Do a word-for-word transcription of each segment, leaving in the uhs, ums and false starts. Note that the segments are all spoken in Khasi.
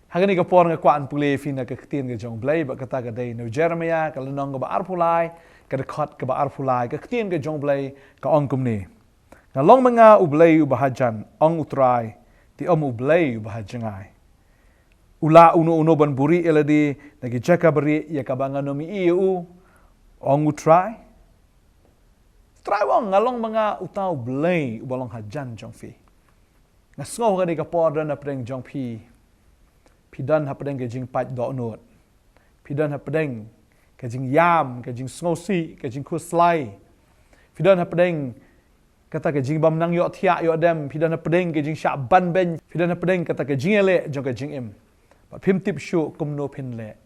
Ha kane ka por nga kwah ban pule ïa phi na ka ktien ka jong U Blei, bad kata ka dei na u Jeremiah, ka lynnong kaba arphew lai, ka dkhot kaba arphew lai, ka ktien ka jong U Blei ka ong kumne. Nga long ma nga U Blei uba hajan, ong U Trai, te ym U Blei uba hajngai. U lah uno uno ban buhrieh ïa lade na ki jaka barieh ïa kaba ngan ym ïohi ïa u, ong U Trai. U Trai u ong, nga long ma nga uta U Blei uba long hajan jong phi. Nga sngew ha kane ka por don hapdeng jong phi. Phi don hapdeng ka jingpait dohnud. Phi don hapdeng ka jingïam, ka jingsngewsih, ka jingkhuslai. Phi don hapdeng kata ka jingbym nang ïohthiah ïohdem. Phi don hapdeng ka jingshah banbeiñ. Phi don hapdeng kata ka jingïaleh jong ka jingim. Bad phim tip shuh kumno phin leh.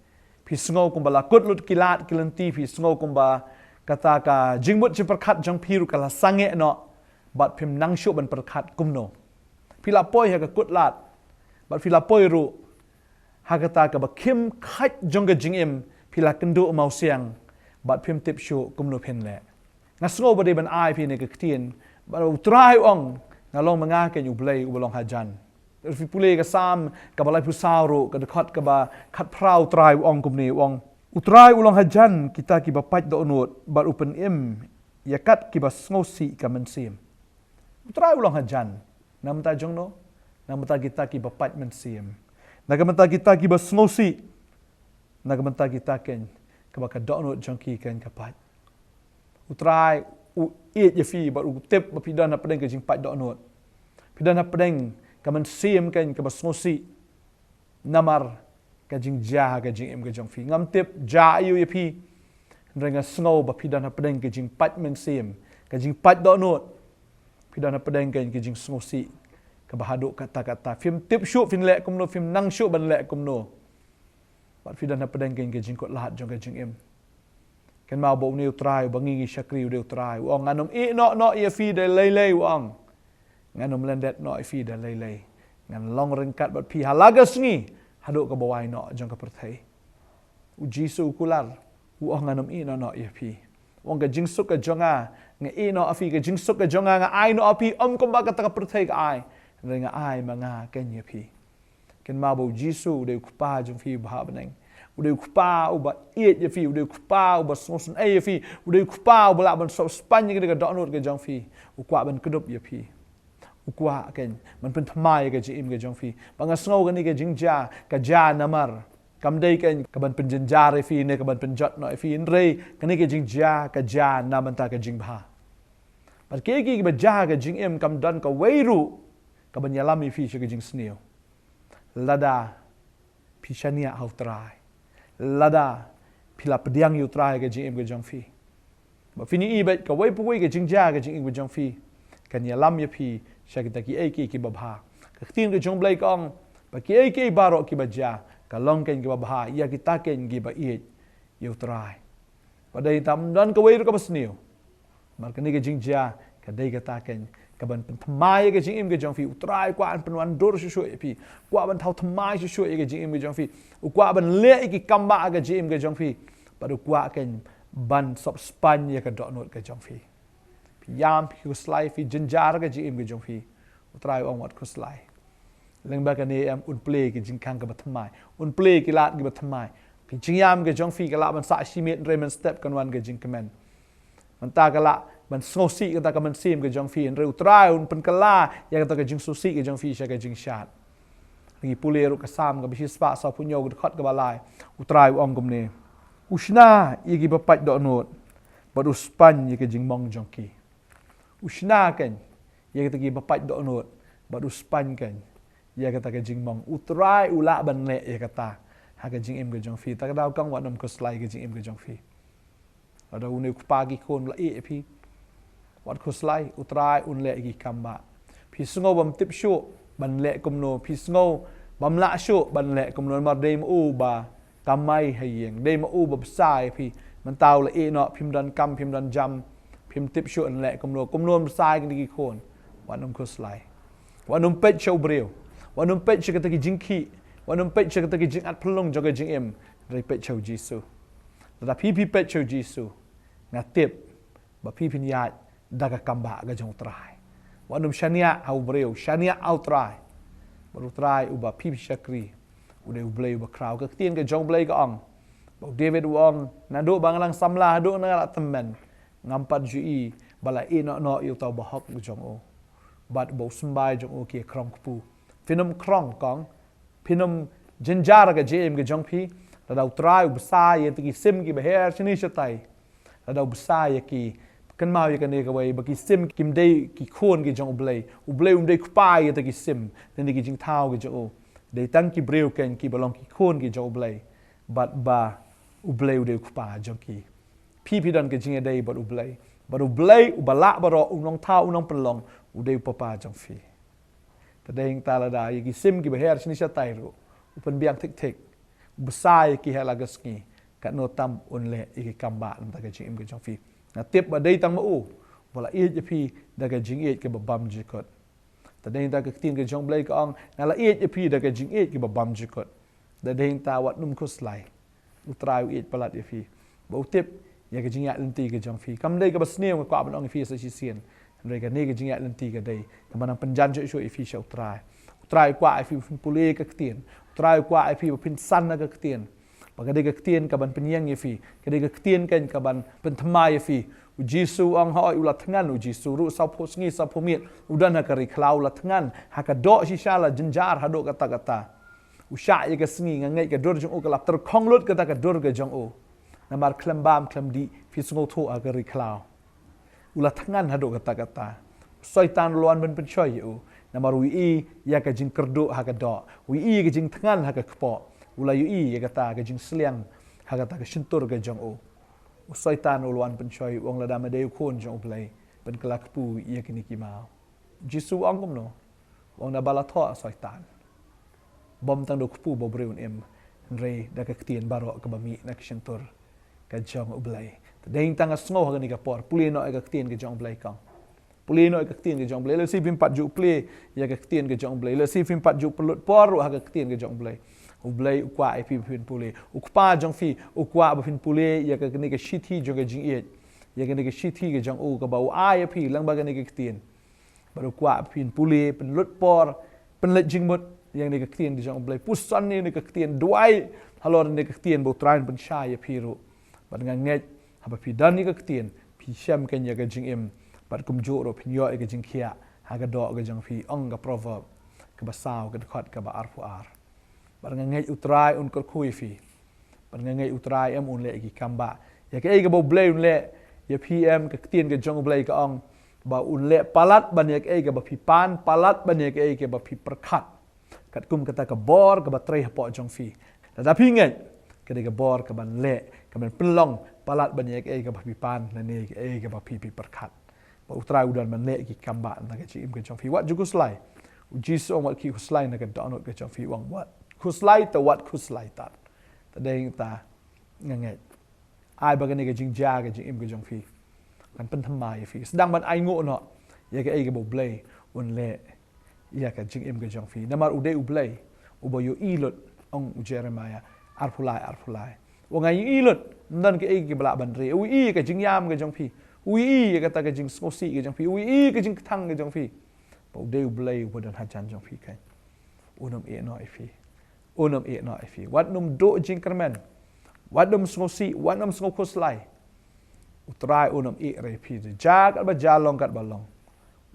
Phi sngew kumba la kut lut ki lad ki lynti, phi sngew kumba kata ka jingmut jingpyrkhat jong phi ruh ka la sangeh noh. Bad phim nang shuh ban pyrkhat kumno. Phi la poi ha ka kut lad. Bad phi la poi ruh ha kata kaba khim khait jong ka jingim, phi la kynduh mawsiang. Bad phim tip shuh kumno phin leh. Nga sngew ba dei ban ai phi kane ka ktien. Bad U Trai u ong, nga long ma nga keiñ U Blei uba long hajan. Phi pule ka Salm kaba laiphew saw ruh, ka dkhot kaba khatphra, U Trai u ong kumne, u ong, U Trai u long hajan kita kiba pait dohnud, bad u pynim ïa kat kiba sngewsih ka mynsiem. U Trai u long hajan. Na ka bynta jong no? Na ka bynta kita kiba pait mynsiem. Na ka bynta kita kiba sngewsih. Na ka bynta kita keiñ kaba ka dohnud jong ki keiñ ka pait. U Trai u ïeit ïa phi bad u tip ba phi don hapdeng ka jingpait dohnud. Phi don hapdeng ka mynsiem keiñ kaba sngewsih. Namar ka jingjia ha ka jingim ka jong phi. Ngam tip jia aïu ïa phi. Hynrei nga sngew ba phi don hapdeng ka jingpait mynsiem, ka jingpait dohnud. Phi don hapdeng keiñ ka jingsngewsih kaba haduh katta katta. Phim tip shuh phin leh kumno, phim nang shuh ban leh kumno. Bad phi don hapdeng keiñ ka jingkut lad jong ka jingim. Kynmaw ba une U Trai uba ngi ngi shakri u dei U Trai. U ong, ngan ym ïeh noh noh ïa phi da lei lei, u ong. Ngan ym lyndet noh ïa phi da lei lei. Ngan long ryngkat bad phi ha la ka sngi haduh kaba wai noh jong ka pyrthei. U Jisu u kular, u ong, ngan ym ïeh noh noh ïa phi. U ong, ka jingsuk ka jong nga, nga ïeh noh ïa phi, ka jingsuk ka jong nga, nga ai noh ïa phi, ym kumba kata ka pyrthei ka ai. Hynrei nga ai ma nga keiñ ïa phi. Kynmaw ba U Jisu u dei U Kpa jong phi uba ha bneng. U dei U Kpa uba ïeit ïa phi, u dei U Kpa uba sngewsynei ïa phi, u dei U Kpa uba lah ban sop spaiñ ïa ka dohnud ka jong phi. U kwah ban kdup ïa phi. U kwah keiñ ban pynthymmai ïa ka jingim ka jong phi. Ba nga sngew kane ka jingjia ka jia namar kam dei keiñ kaban pynjynjar ïa phi ne kaban pynjot noh ïa phi, hynrei kane ka jingjia ka jia na ka bynta ka jingbha. Bad kiei kiei kiba jia ha ka jingim kam don kawei ruh kaban ïalam ïa phi sha ka jingsniew. Lada phi shaniah ha U Trai, lada phi la pdiang ïa U Trai ha ka jingim ka jong phi, ba phin ïohi ba kawei pa kawei ka jingjia ha ka jingim ka jong phi kan ïalam ïa phi sha kita kiei kiei kiba bha. Ka ktien ka jong U Blei ka ong ba kiei kiei baroh kiba jia ka long keiñ kiba bha ïa kita keiñ kiba ïeit ïa U Trai. Ba dei tam don kawei ruh kaba sniew. Namar kane ka jingjia ka dei kata keiñ kaban pynthymmai ïa ka jingim ka jong phi. U Trai u kwah ban pynwandur shuh shuh ïa phi. U kwah ban thaw thymmai shuh shuh ïa ka jingim ka jong phi. U kwah ban leh ïa ki kambah ha ka jingim ka jong phi. Bad u kwah keiñ ban sop spaiñ ïa ka dohnud ka jong phi. Phi ïam, phi khuslai, phi jynjar ha ka jingim ka jong phi. U Trai u ong, wat khuslai. Lyngba kane em, un plie ki jingkhang kiba thymmai. Un plie ki lad kiba thymmai. Ki jingïam ki jong phi ki lah ban sah shimet, hynrei mynstep kan wan ka jingkmen. Mynta ka lah ban sngewsih kata ka mynsiem ki jong phi, hynrei U Trai un pynkylla ïa kata ka jingsngewsih ki jong phi sha ka jingshad. Ngi pule ruh ka Salm kaba shispah sawphew hynñiew, ka dkhot kaba lai. U Trai u ong kumne: U shna ïa kiba pait dohnud, bad u spaiñ ïa ka jingmong jong ki. U shna keiñ ïa kita kiba pait dohnud, bad u spaiñ keiñ ïa kata ka jingmong. U Trai u lah ban leh ïa kata ha ka jingim ka jong phi. Ta ka daw kong, wat nym khuslai ka jingim ka jong phi. Lada une u kpa ki khun u la ïeh ïa phi, wat khuslai, U Trai un leh ïa ki kambah. Phi sngew bym tip shuh ban leh kumno, phi sngew bym lah shuh ban leh kumno, namar dei ma u ba kamai ha ïing, dei ma u ba bsa ïa phi. Mynta u la ïeh noh, phim don kam, phim don jam, phim tip shuh ban leh kumno, kumno ban bsa ïa kine ki khun. Wat nym khuslai. Wat nym peit sha u briew. Wat nym peit sha kata ki jingkhih. Wat nym peit sha kata ki jingat phyllung jong ka jingim. Hynrei peit sha U Jisu. Lada phi, phi peit sha U Jisu, nga tip ba phi phin ïaid da ka kambah ka jong U Trai. Wat nym shaniah ha u briew, shaniah ha U Trai. Bad U Trai uba phi phi shakri, U dei U Blei uba khraw. Ka ktien ka jong U Blei ka ong, ba u David u ong, naduh ba nga dang samla haduh nga la tymmen, ngam pat ju i ba la ïehnoh noh ïa uta u bahok jong u, bad ba u symbai jong u ki ïa krong kpu. Phin ym krong kong, phin ym jynjar ka jingim ka jong phi. Lada U Trai u bsa ïa kita ki sim kiba her shane shatai, lada u bsa ïa ki, kynmaw ïa kane kawei, ba ki sim kim dei ki khun ki jong U Blei. U Blei um dei kpa ïa kita ki sim, lane ki jingthaw ki jong u. Dei tang ki briew kein kiba long ki khun ki jong U Blei, bad ba U Blei u dei u kpa jong ki. Phi phi don ka jingïadei bad U Blei, bad U Blei uba lah baroh, u nongthaw, u nongpynlong, u dei u papa jong phi. Te dei hangta lada ïa ki sim kiba her shane shatai ruh u pynbiang thik thik, u bsa ïa ki ha la ka sngi, katno tam un leh ïa ki kambah na ka jingim ka jong phi. Nga tip ba dei tang ma u ba la ïeit ïa phi da ka jingïeit kaba bymjukut. Te dei hangta ka ktien ka jong U Blei ka ong, nga la ïeit ïa phi da ka jingïeit kaba bymjukut. Te dei hangta wat nym khuslai. U Trai u ïeit palat ïa phi, ba u tip ïa ka jingïaid lynti ka jong phi. Kam dei kaba sniew nga kwah ban ong ïa phi sa shisien, hynrei kane ka jingïaid lynti ka dei kaba nang pynjan shuh shuh ïa phi sha U Trai. U Trai u kwah ïa phi ba phin pule ka ktien. U Trai u kwah ïa phi ba phin san na ka ktien. Ba ka dei ka ktien kaban pynïeng ïa phi. Ka dei ka ktien kein kaban pynthymmai ïa phi. U Jisu u ong, hooid, u la thngan, u Jisu ruh, sawphew sngi sawphew miet u don ha ka ri khlaw, u la thngan ha ka doh shisha, la jynjar haduh katta katta. U shah ïa ka sngi, nga ngeit ka dur jong u ka la tyrkhong lut kata ka dur ka jong u. Namar khlem bam khlem dih, phi sngewthuh, ha ka ri khlaw u la thngan haduh katta katta. U Soitan u la wan ban pynshoi ïa u, namar u ïohi ïa ka jingkyrduh ha ka doh, u ïohi ïa ka jingthngan ha ka kpoh, u la ïohi ïa kata ka jingsliang ha kata ka shyntur ka jong u. U Soitan u la wan pynshoi, u ong, lada me dei u khun jong U Blei, pynkylla kpu ïa kine ki maw. Jisu u ong kumno? U ong, naba la thoh, Soitan, bym tang da u kpu ba u briew un im, hynrei da ka ktien baroh kaba mih na ka shyntur ka jong U Blei. Te dei hangta nga sngew ha kane ka por, pule noh ïa ka ktien ka jong U Blei kong. Pule noh ïa ka ktien ka jong U Blei. Lehse phim pat ju pule ïa ka ktien ka jong U Blei, lehse phim pat ju pynlut por ruh ha ka ktien ka jong U Blei. U Blei u kwah ïa phi ba phin pule. U Kpa jong phi u kwah ba phin pule ïa kane ka shithi jong ka jingïeit, ïa kane ka shithi ka jong u kaba u ai ïa phi lyngba kane ka ktien. Bad u kwah ba phin pule, pynlut por, pynleit jingmut ïa kane ka ktien ka jong U Blei, puson ïa kane ka ktien, duwai halor kane ka ktien ba U Trai un pynshai ïa phi ruh. Bad nga ngeit haba phi don ïa ka ktien, phi shem kein ïa ka jingim, bad kumjuh ruh phin ïoh ïa ka jingkhiah ha ka doh ka jong phi, ong ka Proverb kaba saw, ka dkhot kaba arphew ar. Bad nga ngeit U Trai un kyrkhu ïa phi. Bad nga ngeit U Trai em un leh ïa ki kambah. Ïa kaei kaba U Blei un leh ïa phi em, ka ktien ka jong U Blei ka ong ba un leh palat ban ïa kaei kaba phi pan, palat ban ïa kaei kaba phi pyrkhat. Katkum kata ka bor kaba trei hapoh jong phi. Lada phi ngeit, ka dei ka bor kaban leh, kaban pynlong palat ban ïa kaei kaba phi pan lane kaei kaba phi, phi pyrkhat. Ba U Trai u don ban leh ïa ki kambah na ka jingim ka jong phi. Wat ju khuslai. U Jisu u ong, wat ki khuslai na ka dohnud ka jong phi, u ong, wat khuslai, te wat khuslai tad. Te dei hangta nga ngeit, ai ba kane ka jingjia ka jingim ka jong phi kan pynthymmai ïa phi. Sdang ban ainguh noh ïa kaei kaba U Blei un leh ïa ka jingim ka jong phi. Namar u dei U Blei uba ïohi lut, ong u Jeremaïah arphew lai arphew lai. U ong, nga ïohi lut, ym don kaei kaba lah ban rieh. U ïohi ïa ka jingïam ka jong phi. U ïohi ïa kata ka jingsngewsih ka jong phi. U ïohi ïa ka jingkthang ka jong phi. Ba u dei U Blei uba don hajan jong phi kein. Un ym ïehnoh ïa phi. Un ym ïehnoh ïa phi. Wat nym duh jingkyrmen. Wat nym sngewsih, wat nym sngewkhuslai. U Trai un ym ïeh re ïa phi. Jia katba jia, long katba long,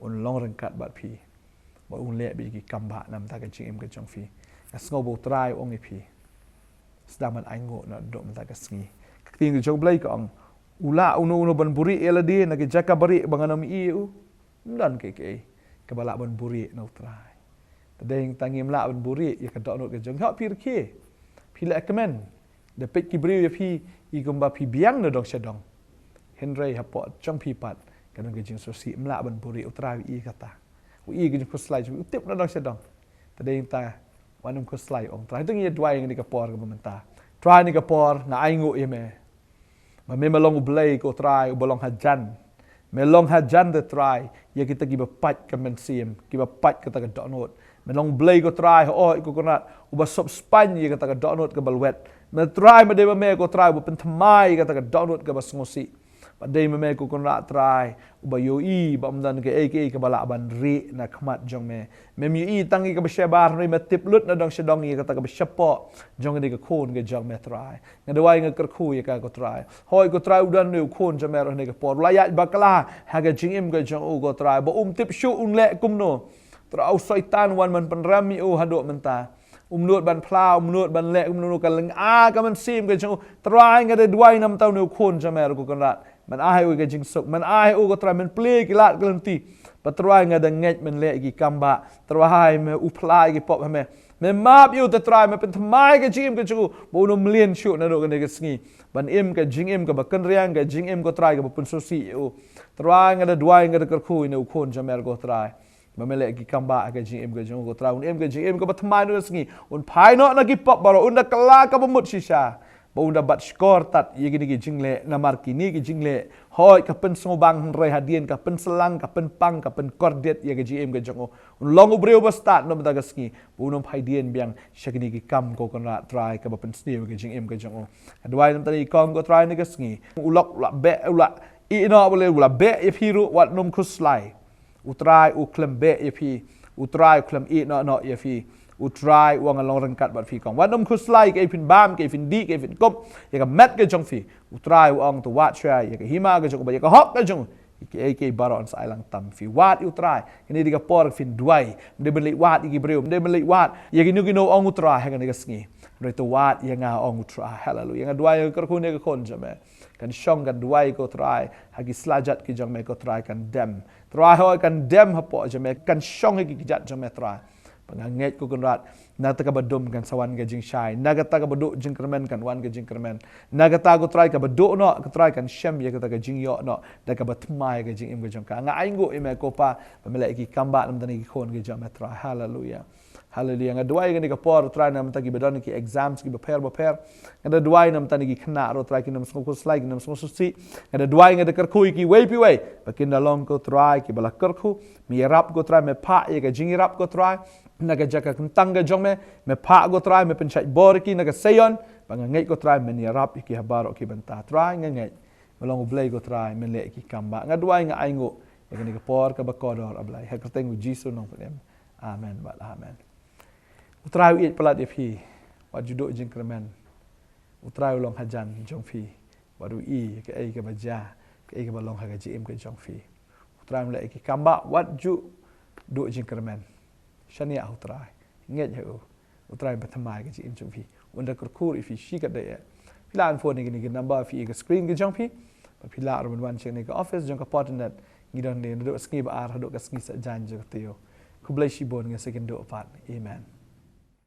un long ryngkat bad phi. Bad un leh beit ïa ki kambah na bynta ka jingim ka jong phi. Nga sngew ba U Trai u ong ïa phi, sdang ban ainguh naduh mynta ka sngi. Ka ktien ka jong U Blei ka ong, u lah uno uno ban buhrieh ïa lade na ka jaka barieh ba ngan ym ïohi ïa u? Ym don kaei kaei kaba lah ban buhrieh na U Trai. Te dei hangta ngim lah ban buhrieh ïa ka dohnud ka jong phi. Hooid, phi rkhie, phi leh kmen, da peit ki briew ïa phi i kumba phi biang na dong sha dong. Hynrei hapoh jong phi pat ka don ka jingsngewsih, ym lah ban buhrieh. U Trai u ïohi kata. U ïohi ka jingkhuslai jong phi, u tip na dong sha dong. Te dei hangta wat nym khuslai, ong Trai. Te ngin ïa duwai ha kane ka por kaba mynta. Trai, ha kane ka por nga ainguh ïa me ba me, me long U Blei ko Trai uba long hajan. Me long hajan, te Trai, ïa kita kiba pait ka mynsiem, kiba pait kata ka dohnud. Me long U Blei ko Trai, hooid ko Kynrad, uba sop spaiñ ïa kata ka dohnud kaba lwet. Me Trai, me dei ma me ko Trai uba pynthymmai ïa kata ka dohnud kaba sngewsih. Ba dei ma me ko Kynrad Trai uba ïohi ba ym don kaei kaei kaba lah ban rieh na khmat jong me. Mem ïohi tang ïa kaba shabar, hynrei me tip lut na dong sha dong ïa kata kaba shapoh jong kane ka khun ka jong me Trai. Nga duwai, nga kyrkhu ïa ka ko Trai. Hooid ko Trai, u don une u khun jong me ruh ha kane ka por, u la ïaid bakla ha ka jingim ka jong u ko Trai, ba um tip shuh un leh kumno. Trai, u Soitan u wan ban pynrem ïa u haduh mynta. Um nud ban phla, um nud ban leh kumno, ka lynga ka mynsiem ka jong u. Trai, nga da duwai namar une u khun jong me ruh ko Kynrad. Men ai u ka jingsuk, men ai u ko Trai, men plie ki lad ki lynti. Ba Trai, nga da ngeit men leh ki kam ba, Trai, me u phla ki pop ha me. Me map ïa u te Trai, me pynthymmai ka jingim ka jong u, ba un ym mlien shuh naduh kane ka sngi. Ban im ka jingim kaba kynriang, ka jingim ko Trai kaba pynsngewsih ïa u. Trai, nga da duwai, nga da kyrkhu ïa une u khun jong me ko Trai. Ba me leh ki kam ba ha ka jingim ka jong u ko Trai, un im ka jingim kaba thymmai naduh kane ka sngi. Un phai noh na ki pop baroh, un da kylla kaba mut shisha. Ba un da bat shkor tad ïa kine ki jingleh, namar kine ki jingleh. Hooid ka pynsngewbang, hynrei hadien ka pynsalang, ka pynpang, ka pynkordit ïa ka jingim ka jong u. Un long u briew ba stad naduh mynta ka sngi. Ba un ym phai dien biang sha kine ki kam ko Kynrad Trai kaba pynsniew ïa ka jingim ka jong u. Nga duwai namar kane ki kong ko Trai ha kane ka sngi. U lok u la beh, u la ïeh noh, u la beh ïa phi ruh, wat nym khuslai. U Trai u khlem beh ïa phi. U Trai u khlem ïeh noh noh ïa phi. U Trai u ong, nga long ryngkat bad phi kong. Wat nym khuslai kaei phin bam, kaei phin dih, kaei phin kup ïa ka met ka jong phi. U Trai u ong, to wad shuwa ïa ka hima ka jong u bad ïa ka hok ka jong u. Ïa kaei kaei baroh yn sa ai lang tam ïa phi. Wad ïa u Trai. Kane dei ka por phin duwai. Ym dei ban leit wad ïa ki briew, ym dei ban leit wad ïa kino kino, ong u Trai ha kane ka sngi. Hynrei to wad ïa nga, ong u Trai. Haleluia. Nga duwai, nga kyrkhu ïa kane ka khun jong me. Kan shong kan duwai ko Trai ha ki slajat ki jong me ko Trai, kan dem. Trai hooid kan dem hapoh jong me, kan shong ha ki kjat jong me Trai. Ba nga ngeit ko Kynrad, na kata kaba dum kan sa wan ka jingshai, na kata kaba duh jingkyrmen kan wan ka jingkyrmen, na kata ko Trai kaba duh noh ko Trai kan shem ïa kata ka jingïoh noh da kaba thymmai ka jingim ka jong ka. Nga ainguh ïa me ko Pa ba me leh ki kam ba namar kine ki khun ki jong me Trai. Haleluia. Haleluia. Nga duwai kane ka por Trai namar kiba don ki exams kiba pher ba pher. Nga da duwai namar kine ki khynnah ruh Trai, kin ym sngew khuslai, kin ym sngew sngewsih. Nga da duwai, nga da kyrkhu ïa kiwei pa iwei ba kin da long ko Trai kiba la kyrkhu. Me ïarap ko Trai, me phah ïa ka jingïarap ko Trai na ka jaka kyntang ka jong me. Me phah ko Trai, me pynshait bor ïa ki na ka Seion. Ba nga ngeit ko Trai men ïarap ïa ki ha baroh ki bynta. Trai nga ngeit me long U Blei ko Trai, men leh ki kam ba. Nga duwai, nga ainguh ïa kane ka por kaba kordor A Blei, ha ka kyrteng U Jisu Nongpynim. Amen bad amen. U Trai u ïeit palat ïa phi. Wat ju duh jingkyrmen. U Trai u long hajan jong phi. Wat u i kaei kaba jia, kaei kaba long ha ka jingim ka jong phi. U Trai um leh ïa ki kam ba, wat ju duh jingkyrmen. Shaniah ha U Trai. Ngeit ha u. U Trai un pynthymmai ka jingim jong phi. Un da kyrkhu ïa phi shikatdei. Phi lah ban phone ïa kine ki number phi ïa ka screen ka jong phi. Bad phi lah ruh ban wan sha kane ka office jong ka Fortinet. Ngi don hangne naduh ka sngi ba ar haduh ka sngi Saitjaiñ jong ka taïew. Khublei shibun, ngin sa ïakynduh pat. Amen.